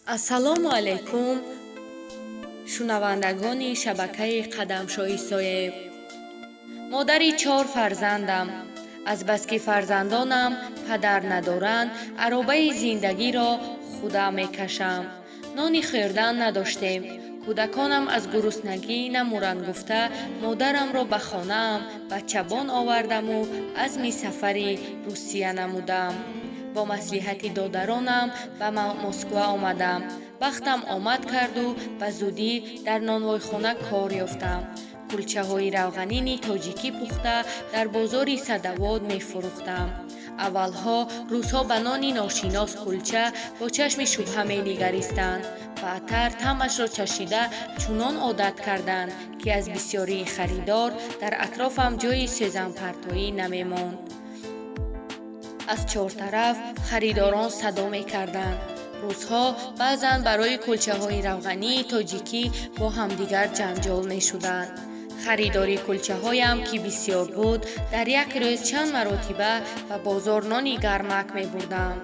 Ассалому алайкум, шунавандагони шабакаи Қадамшоҳи Соеб. Модари чор фарзандам. Азбаски фарзандонам падар надоранд, аробаи зиндагиро худам мекашам. Нони хӯрдан надоштем. Кӯдаконам аз гуруснагӣ намуранд гуфта, модарамро ба хонаам бачабон овардаму азми сафари Русия намудам. Бо маслиҳати додаронам ба Москва омадам. Бахтам омад карду ба зудӣ дар нонвойхона кор ёфтам. Кулчаҳои равғанини тоҷикӣ пухта, дар бозори Садовод мефурӯхтам. Аввалҳо русҳо ба нони ношинос кулча бо чашми шубҳа менигаристанд. Баъдтар таъмашро чашида, чунон одат карданд, ки аз бисёрии харидор дар атрофам ҷои сӯзанпартоӣ намемонд. Аз чортараф харидорон садо мекарданд. Русҳо баъзан барои кулчаҳои равғании тоҷикӣ бо ҳамдигар ҷанҷол мешуданд. Харидори кулчаҳоям ки бисёр буд, дар як рӯз чанд маротиба ба бозор нони гармак мебурдам.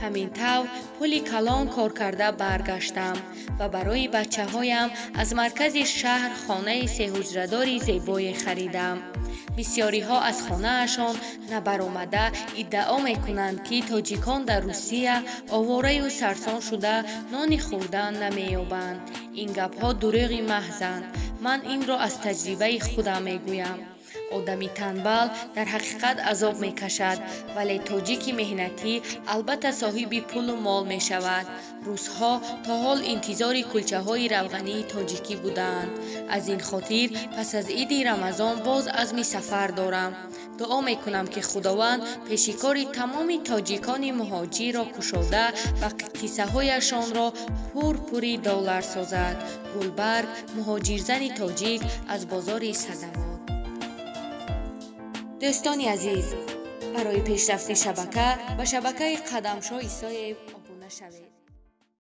Ҳамин тавр пули калон кор карда баргаштам ва барои бачаҳоям аз маркази шаҳр хонаи сеҳуҷрадори зебое харидам. Бисёриҳо аз хонаашон набаромада иддао мекунанд, ки тоҷикон дар Русия овораю сарсон шуда, нони хӯрдан намеёбанд. Ин гапҳо дурӯғи маҳзанд. Ман инро аз таҷрибаи худам мегӯям. Одами танбал дар ҳақиқат азоб мекашад, вале тоҷики меҳнатӣ албатта соҳиби пулу мол мешавад. Русҳо то ҳол интизори кулчаҳои равғании тоҷикӣ будаанд. Аз ин хотир пас аз иди Рамазон боз азми сафар дорам. Дуо мекунам, ки Худованд пешикори тамоми тоҷикони муҳоҷирро кушода ва киссаҳояшонро пур-пури доллар созад. Гулбарг, муҳоҷирзани тоҷик аз бозори Садовод. Дӯстони азиз, барои пешрафти шабака ба шабакаи Қадамшоҳ Исоев обуна шавед.